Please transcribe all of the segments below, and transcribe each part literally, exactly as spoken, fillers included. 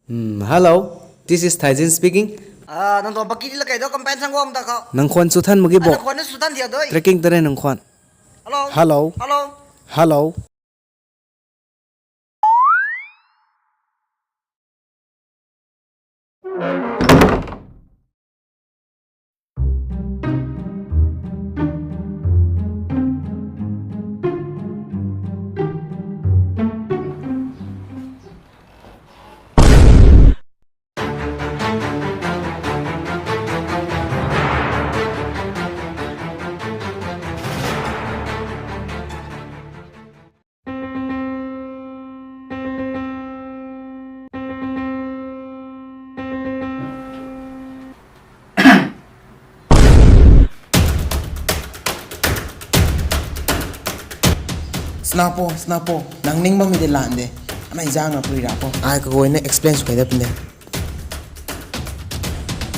Hmm, hello, this is Thaijin speaking. Ah, nang tuang baki di la kai do, compound sang guang ta khou. Nang khwan chu than mak ge bo. Nang khwan chu than thiak doi. Tracking ta re nang khwan. Hello. Hello. Hello. Hello. Snapo, snapo, nang ning bammei de lan de. Anai zang na pui ra po. Ai kaguayna explain sw kai dat pun de.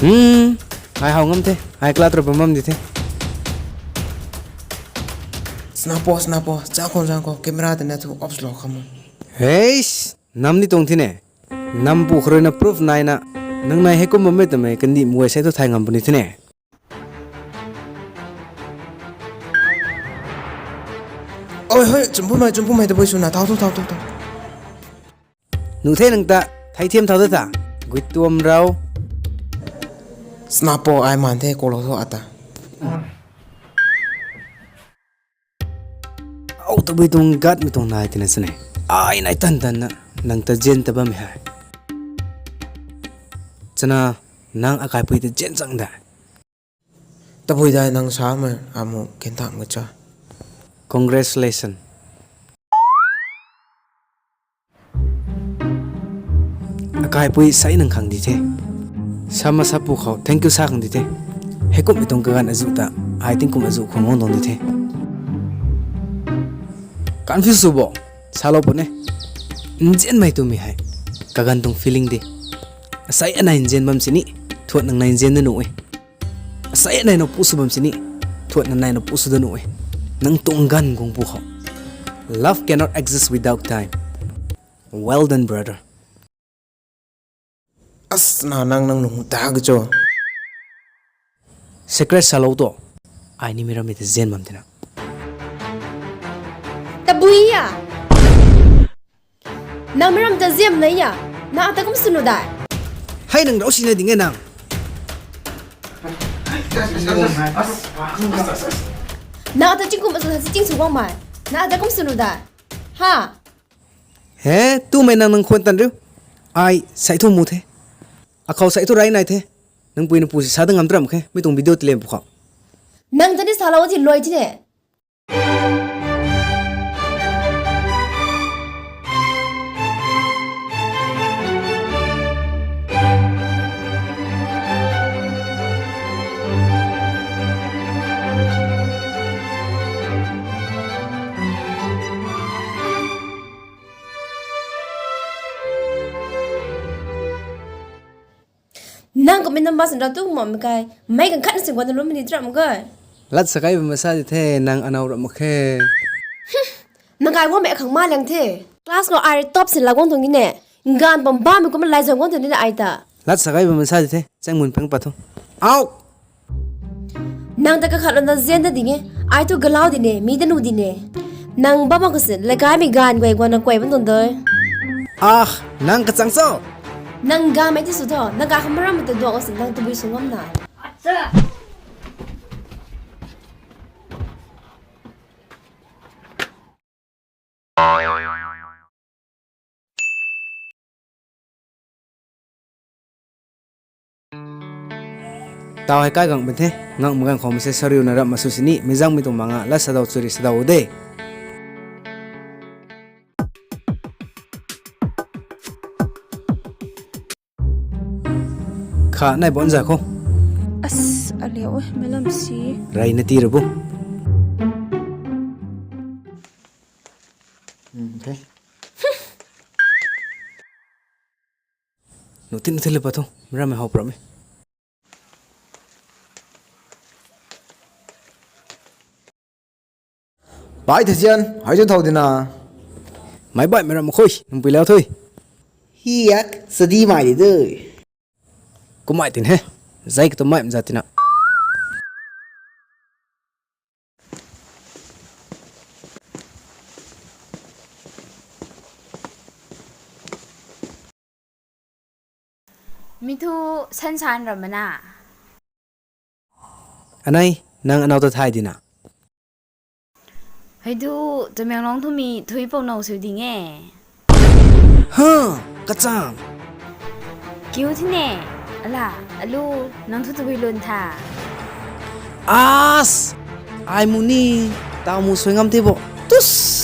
Hmm, ai how ngam the. Ai kala tura bam bam di the. Snapo, snapo, chakon zang ko, camera tana thu ops lo kham. Heish, nam ni tuang thi ne. Nam pu kharui na proof nai na. Nang nai hei kum bammei twmei kandi muai sei thu thai ngam puni thi ne. Oi, hoi, chumpumei, chumpumei, tabui swna, thau, thau, thau, thau, thau. Nu the nang ta, thai thiam thau ta ta. Gui tuam rau. Snapo ai man the, ko lo tho ata. Au tabui tuang gat mi tuang nai tina sini. Ai nai tan tan na, nang ta jen ta bam hei. Chana, nang akaipui ta jen chang da. Tabui dai nang sa ma amu kentang ma cha. Congratulations. Akaipui sai nang khang di the. Sama sapu khou thank you sa khang di the. Heikum mi tuang kagan azu ta, ai tingkum azu khou ngong dong di the. Confuse sw bo, sa lo pu ne. Nzian mai tu mi hei. Kagan tuang feeling di. Sai anai nzian bam sini, thuat nang nai nzian da nu e. Sai anai na pu sw bam sini, thuat nang nai na pu sw da nu e. Nang tuang gan guang pu khou. Love cannot exist without time. Well done, brother. As na nang nang nung ta ga cho. Secret sa lo to. Ai ni mi ram mi ta zen bam tina. Tabui ya. Nang mi ram ta ziam na ya. Na ta kum sunu dai. Hei nang rau si na ding e nang. Na ta chingkum asu ta ching su guang mai. Na ta kum sunu dai. Ha. He, tumei nang nang khwan tan riu. Ai, sai thu mu the. Akhou sai thu rai nai the. Nang pui na pu si sa da ngam tram khe. Mi tuang video tilem pu khou. Nang ta ni sa lo ti loi ti ne. Nang kum mi number sandau tu mo mi kai. Mei kan khat na sing guan na lum ni tram gai. Lat sa kai ba masa di the nang anau ram khe. Nang kai guang mei akhang ma liang the. Class khou ai top sin la guang tuang ni ne. Ngan pam ba mi kum lai zang guang tuang ni ne ai ta. Lat sa kai ba masa di the. Chang mun pang pa thu. Au. Nang ta kakhat lona zian ta ding e. Ai tu galau di ne, mi ta nu di ne. Nang ba ma kasi, lekai mi gan guay guan na kuay ban tuang doi. Ah, nang kachang cho? Nang ga mei ti su tho, nang ga kham ram ta duak kasi, nang tabui su ngam na. Tau hei kai gang bun the, ngang magang khou mase sariu na rap masu sini, mi zang mi tuang manga, la sadau churi sadau de. Kha nai bon za kho. As, a liau e, malam si. Rai na ti ra bu. Hmm, okay. Nu tin thil pa thu, mira me hau pra me. Bai the jian, hai chu thau dina. Mai bai mira ma khoi, nung pui lau thui. Iak, sadi mai di de. Kumai tin he. Zai ka tu mai mza tina. Mi thu san san ram mana. Anei, nang anau ta thay dina. Hei du, Tamenglong thu mi thui pou nou sw ding e. Ha, kachang. Kiu thine, ala, alu, nang thu tabui lun tha. As, ai mu ni, tau mu sui ngam the bo. Tus.